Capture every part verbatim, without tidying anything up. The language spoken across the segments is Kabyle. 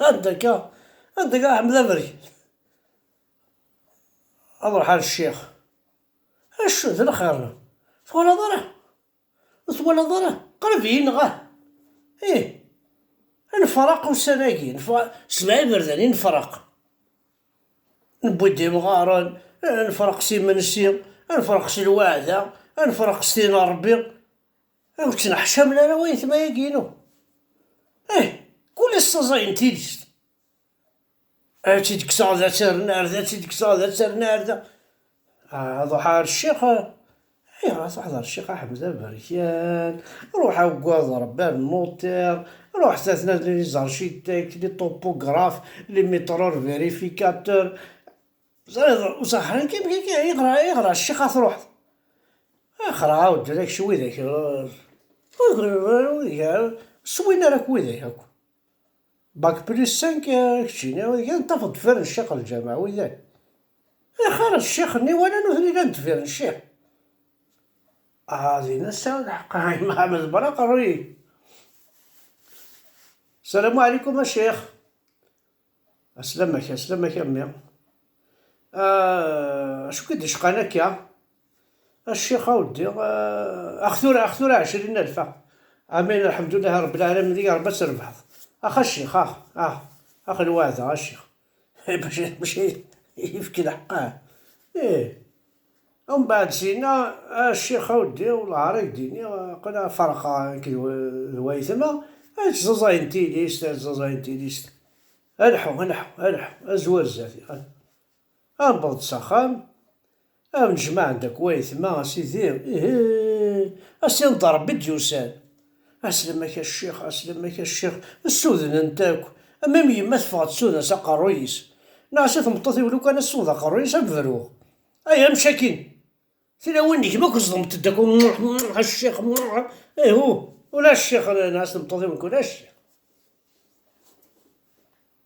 Anda akka? Anda akka, Ḥmed Aberkan? Ad ruḥ ar ccix. Acu d lxir? Twalaḍ ara? Ur twalaḍ ara? Qrib yenɣa. Ih. Ad nefreq ussan-agi. Nefreq s lɛiberdan i nefreq. Newwi-d imɣaren, ad nefreq s imensi, ad nefreq s lweɛda, ad nefreq s tin n Ṛebbi. Ur ttneḥcamen ara wayetma-agi-inu. Ih, kul ass ttaẓayen tilist. Ad tt-id-kkseɣ da terna ar da, ad tt-id-kkseɣ da terna ar da. Ah, ad ruḥeɣ ar ccix. Ayɣer ad truḥeḍ ar ccix a Ḥmed Aberkan? Ruḥ agad Rebbi ar notaire. Ruḥ s atnad les architectes, les topographes, les métreurs vérificateurs. Ẓriɣ usaḥran kan kan, ayɣer, ayɣer ar ccix ad truḥeḍ? Axir ɛawed-d lak s widak. Ur swin ara akk widak akk. Bac plus cinq, eh, keččini, widak ad tafeḍ deffir n ccix lǧameɛ, widak. Axir ccix-nni wala nutni llan deffir n ccix. Ah, din ass-a lḥeqqa, Mḥamed Braq, aqerruy-ik. Salam ɛlikum a ccix. Aslamak, aslamak a mmi. Ah, acu k-id-icqan akka? A ccix a weddi, ah, ax tura, ax tura ɛecrin alfa. Amin, lḥemdullah, Rebbi lɛalamin, ya Rebbi ad trebḥeḍ. Ax a ccix, ax, ax, ax lweɛda, a ccix. Mačči, mačči yefki lḥeqq, ah. Ih. Umbeɛd sina, a ccix a weddi, wellah ara k-d-iniɣ, aql-aɣ ferqeɣ nekk d wa-, d wayetma, ad ttẓaẓayen tilist, ad ttẓaẓayen tilist. Alḥu, alḥu, alḥu, azwar zdat. Ad newweḍ s axxam, ad nejmeɛ-d akk wayetma, a sidi, ihi, a sidi n Ṛebbi d-yusan. Aslamak a ccix, aslamak a ccix, ssudnen-t akk. Am yemma teffeɣ tessuden s aqerruy-is. Neɣ si tmeṭṭut-iw lukan ad ssuden aqerruy-is ad bruɣ. Ay, amcakin. Tilawin n gma-k ẓḍemt-d akk, a ccix, ihu, ula a ccix, neɣ si tmeṭṭut-iw nekk, ula a ccix.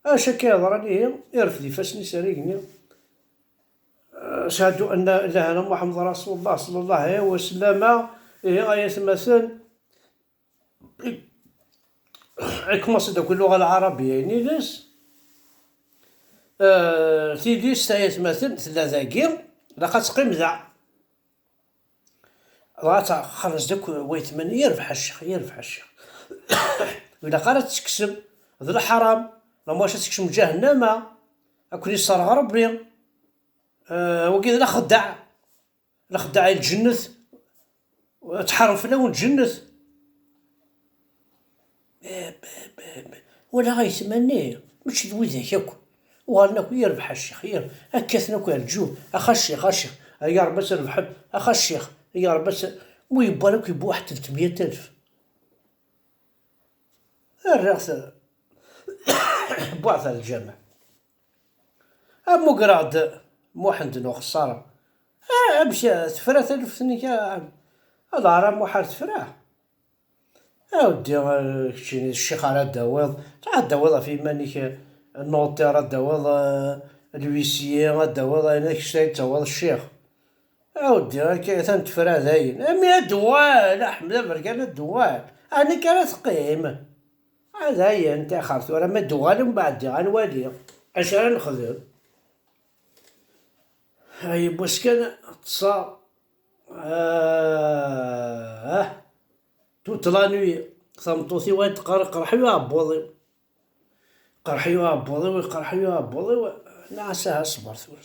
Acu akka yeḍran ihi, irfed ifassen-is ar igenni. Ashhadu anna la ilaha illa Muḥemmed Rasulullah sallallahu alayhi wa sallam. Ihi ay atmaten, ikumaṣi-d akk lluɣa lɛarabiya-ines. Eh, tidist ay atmaten tella dagi, ilaq ad teqqim da. Dɣa ad txelleṣ-d akk wayetma-nni, yerbeḥ a ccix, yerbeḥ a ccix. Ur ilaq ara ad tt-tekksem, d leḥram, lameɛna ad tekksem ǧahennama, ad ken-isserɣ Ṛebbi. Eh, wagi d lexdeɛ, lexdeɛ i lǧennet, ad tḥarem fell-awen lǧennet. Walaɣ ayetma-nni, mačči d widak akk. Uɣalen akk yerbeḥ a ccix, yer-, akkaten akk ar lǧuh, ax a ccix, a ccix, ay a Ṛebbi ad trebḥem, ax a ccix, ay a Ṛebbi ad t-, mu yewwan akk yewwa waḥed tletmya alef. Rriɣ-t, wwiɣ-t ar lǧameɛ. Mmugreɣ-d Muḥend n Uxeṣṣar. Ah, amek tefra taluft-nni, a, a Dara Muḥ ar tefra? A weddi, eh, keččini d ccix ara d-tawiḍ, ad d-tawiḍ ɣef yiman-ik, eh, notaire, ad d-tawiḍ, eh, l'huissier, ad d-tawiḍ ayen, kečč ad d-tawiḍ ccix. A weddi, akka atan tefra dayen. Ami ad d-tuɣal, a Ḥmed Aberkan, ad d-tuɣal. Ɛni akka ara teqqim? A dayen, taxer tura, ma d-tuɣal, mbeɛd diɣ ad nwali acu ara nexdem. Ay, yiwwas kan ṭṭseɣ. Ah, toute la nuit, tameṭṭut-iw ad teqqar, "Qerḥ-iyi uɛebbuḍ-iw. Qerḥ-iyi uɛebbuḍ-iw, qerḥ-iyi uɛebbuḍ-iw." Nniɣ-as, "Aha, ṣber tura."